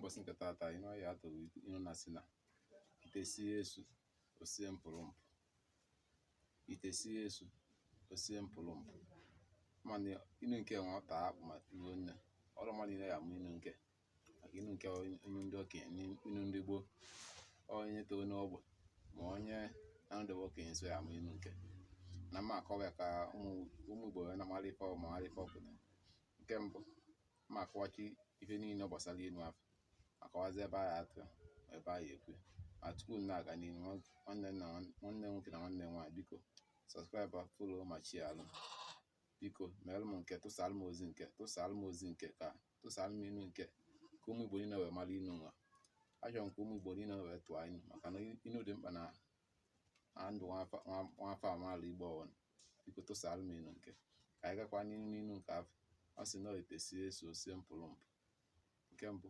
N'ụbọchị nke taata, inu anyị atụrụ inu na sị na ite sie esu, o sie mpụrụmpụ. Ite sie esu, o sie mpụrụmpụ. Mana inu nke nwa ọ taa akpụ ma ruo nne ọrụ mmadụ niile ya amụ inu nke maka inu nke inu ndị okenye, inu ndị gboo. Onye toro n'ogbe ma onye na-anọdebe okenye nso ya amụ inu nke na mma akọwa ya ka ụmụ Igbo wee na-amara ife ọ ma mara ife ọ pụtara. Nke mbụ, mma akọwachi ife niile gbasara inu afọ, akọwazi ebe a atụ ya, ebe a ya ekwu. Ma tupu m na-aga n'ihu, nwanne nna, nwanne nwoke na nwanne nwaanyị, biko subscribe, follow ma chialụ. Biko meelụ m nke tụsaalụ m ozi nke tụsaalụ m ozi nke ka tụsaalụ m inu nke ka ụmụ Igbo niile wee mara inu nwa. Achọrọ m ka ụmụ Igbo niile wee tụọ inu maka na inu dị mkpa na ndụ nwafọ amaala Igbo ọwụna. Biko tụsaalụ m inu nke ka anyị gakwa n'ihu n'inu nke afọ. Ọ sị na ite sie esu, o sie mpụrụmpụ. Nke mbụ.